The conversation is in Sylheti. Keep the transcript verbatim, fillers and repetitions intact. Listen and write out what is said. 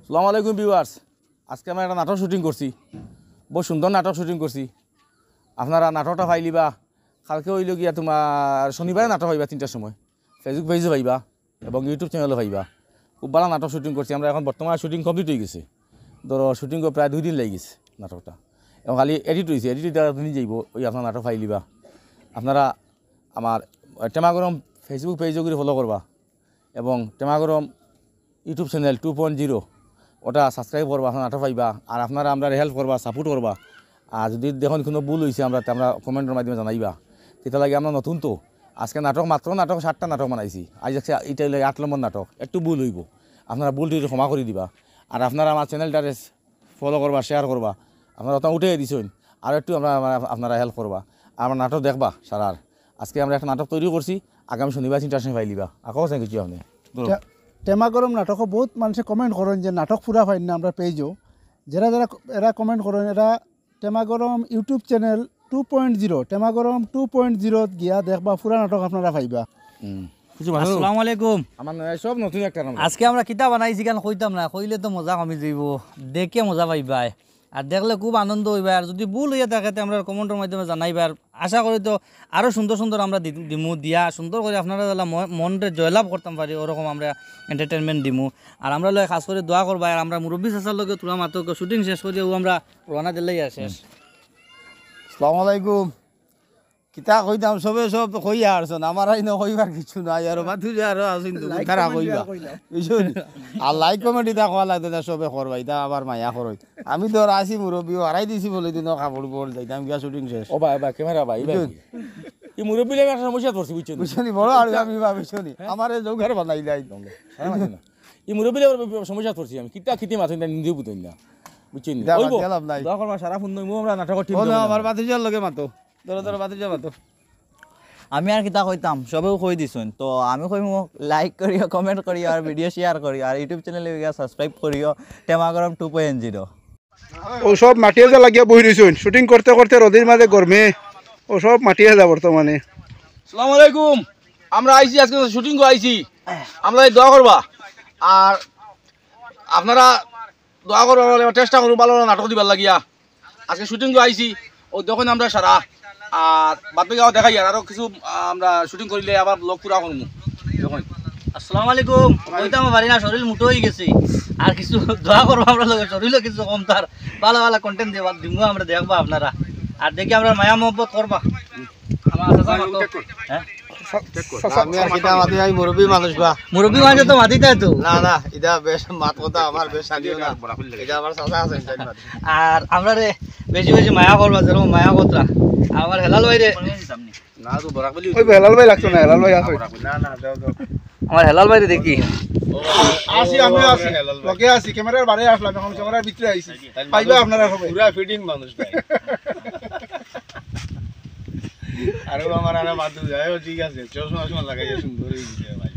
আসসালামু আলাইকুম ভিউয়ার্স, আজকে আমরা একটা নাটক শুটিং করছি, বহুত সুন্দর নাটক শুটিং করছি। আপনারা নাটকটা পাইলিবা, কালকে অইলো গিয়া তুমার শনিবারে নাটক অইবা তিনটার সময়, Facebook পেজও পাইবা এবং YouTube চ্যানেলও পাইবা। খুব ভালা নাটক শুটিং করছি আমরা, এখন বর্তমানে শুটিং কমপ্লিট অইগেছে, ধরো শুটিংও প্রায় দুই দিন লাগি গেছে নাটকটা, এবং খালি এডিট অইছে, এডিট ইটা দিন যাইবো, অউ আপনারা নাটক পাইলিবা। আপনারা আমার টেমাগরম Facebook পেজও করি ফলো করবা এবং টেমাগরম YouTube channel to point zero ওটা সাবস্ক্রাইব করবা, আপনারা নাটক পাইবা। আর আপনারা আমরারে হেল্প করবা, সাপোর্ট করবা। আর যদি দেখইন কুনু ভুল অইছে আমরা, তে আমরা কমেন্টর মাধ্যমে জানাইবা। কিতা লাগি আমরা নতুন তো, আজকে নাটক মাত্র নাটক, সাতটা নাটক বানাইছি, আইজ আজকে ইটা অইলো আট নম্বর নাটক, একটু ভুল অইবো, আপনারা ভুল ত্রুটি ক্ষমা করি দিবা। আর আপনারা আমার চ্যানেলটারে ফলো করবা, শেয়ার করবা, আপনারা ওটা উঠাই দিছইন, আর একটু আমরা, আমরা, আপনারা হেল্প করবা, আর আমার নাটক দেখবা সারার। আজকে আমরা একটা নাটক তৈরি করছি, আগামী শনিবার তিনটার সময় পাইলিবা। আকো আছে কিছু আপনি? ধরো। টে-, টেমাগরম নাটকও বহুত মানুষে কমেন্ট করইন যে নাটক পুরা পাইন না আমরা পেজও। যারা যারা ক-, এরা কমেন্ট করইন, এরা টেমাগরম YouTube channel to point zero, টেমাগরম টু পয়েন্ট জিরো গিয়া দেখবা, পুরা নাটক আপনারা পাইবা। হুম। কিছু ভালো? আসসালামু আলাইকুম। আমার নয়, সব নতুন একটা নাম। আজকে আমরা কিতা বানাইছি কেন কইতাম না, কইলে তো মজা কমি যাইবো, দেখে মজা পাইবায়। আর দেখলে খুব আনন্দ অইবা। আর যদি ভুল অইয়া থাকে, তে আমরা কমেন্টর মাধ্যমে জানাইবা। আর আশা করি তো আরো সুন্দর সুন্দর আমরা দি-, দিমু, দিয়া সুন্দর করি আপনারা যেলা ম-, মনরে জয়লাভ করতাম পারি, ওরকম আমরা এন্টারটেইনমেন্ট দিমু। আর আমরা লগে খাস করি দোয়া করবা। আর আমরা মুরব্বি চাচার লগে থুড়া মাতো, শুটিং শেষ করি অউ আমরা রওনা দিলাই আর শেষ। আসসালামু আলাইকুম। কিতা কইতাম, সবে সব কইয়া হারছইন, আমার আইন কইবার কিছু নাই। আর বাদ তুই আরো আছইন তো, like, তারা comment কইবা। দিয়া কইলাম। বুঝছো নি? আর লাইক কমেন্ট ইতা কওয়া লাগতো না, সবে করবা, ইতা আবার মায়া করইন। আমি তো আর আছি মুরব্বি, হারাই দিছি বলে দিন কাপড় পর যাইতাম গিয়া শুটিং শেষ। ও ভাই, ভাই, ক্যামেরা ভাই, ভাই। বুঝছো নি? এই মুরব্বি লাগে একটা সমস্যা পড়ছি, বুঝছো নি? বুঝছো নি? বড় আর আমি ভাই, বুঝছো নি? হ্যাঁ? আমারে জৌগার বানাই লাই। হ্যাঁ, বুঝছো না? এই মুরব্বি লাগে সমস্যা পড়ছি আমি। কিতা কিতি মাথা নিন্দে বুঝইন না। বুঝছো নি? ইতা বাদ অইবো। দিয়া লাভ নাই। দোয়া করবা সারা ফোন নইমু আমরা নাটক টিম ও না, আমার বাতিজার লগে মাতো। ধরো, ধরো, বাতিজা মাতো। আমি আর কিতা কইতাম, সবেও কই দিছইন। তো আমি কইমু, লাইক করিও, কমেন্ট করিও, আর ভিডিও শেয়ার করিও, আর YouTube চ্যানেলে গিয়া সাবস্ক্রাইব করিও, টেমাগরম টু পয়েন্ট জিরো। ও সব মাটিয়ে যা লাগিয়া বই রইছইন, শুটিং করতে করতে রোদের মাঝে গরমে, ও সব মাটিয়ে যা বর্তমানে। আসসালামু আলাইকুম, আমরা আইছি আজকে শুটিং করে আইছি, আমরা এই দোয়া করবা, আর আপনারা দোয়া করবা, বলে চেষ্টা করবো ভালো ভালো নাটক দিবার লাগিয়া। আজকে শুটিং তো আইছি, ও দেখইন আমরা সারা, আর বাদ বাকি আরো দেখাই, আর আরো কিছু, আহ, আমরা শুটিং করিলে আবার ব্লগ পুরা করমু। দেখইন। আসসালামু আলাইকুম। কইতাম পারি না, শরীর মোটা অই গেছে, আর কিছু দোয়া করবা আমরা লগে, শরীরও কিছু কম, তার ভালো ভালো কন্টেন্ট দেবা, দিমু আমরা, দেখবা আপনারা, আর দেখি আমরা মায়া মহব্বত করবা। আমার চাচা মাতো। হ্যাঁ? আমি আর কিতা মাতি, আমি মুরব্বি মানুষ বা। মুরব্বি মানুষ তো মাতিতায় তো। না, না, ইটা বেশ মাত কথা আমার বেশ আনিও না। ইটা আমার চাচা আছে, ইটা মাতি। আর আমরারে বেশি বেশি মায়া করবা, যেরকম মায়া করতা। আমার হেলাল ভাইরে। না, তো বরাক বলি। ওই হেলাল ভাই লাগতো না, হেলাল ভাই আছে। না, না, দাও, দাও। আমার হেলাল ভাইরে দেখি। আছি, আমিও আছি। হেলাল ভাই। লগে আছি, ক্যামেরার বারে আসলাম, এখন ক্যামেরার ভিতরে আইছি। পাইবা আপনারা সবাই। পুরা ফিটিং মানুষ ভাই। আরে আমার আরে মাথা যায়, ও ঠিক আছে, চশমা চশমা লাগাইয়া সুন্দর অই গেছে ভাই।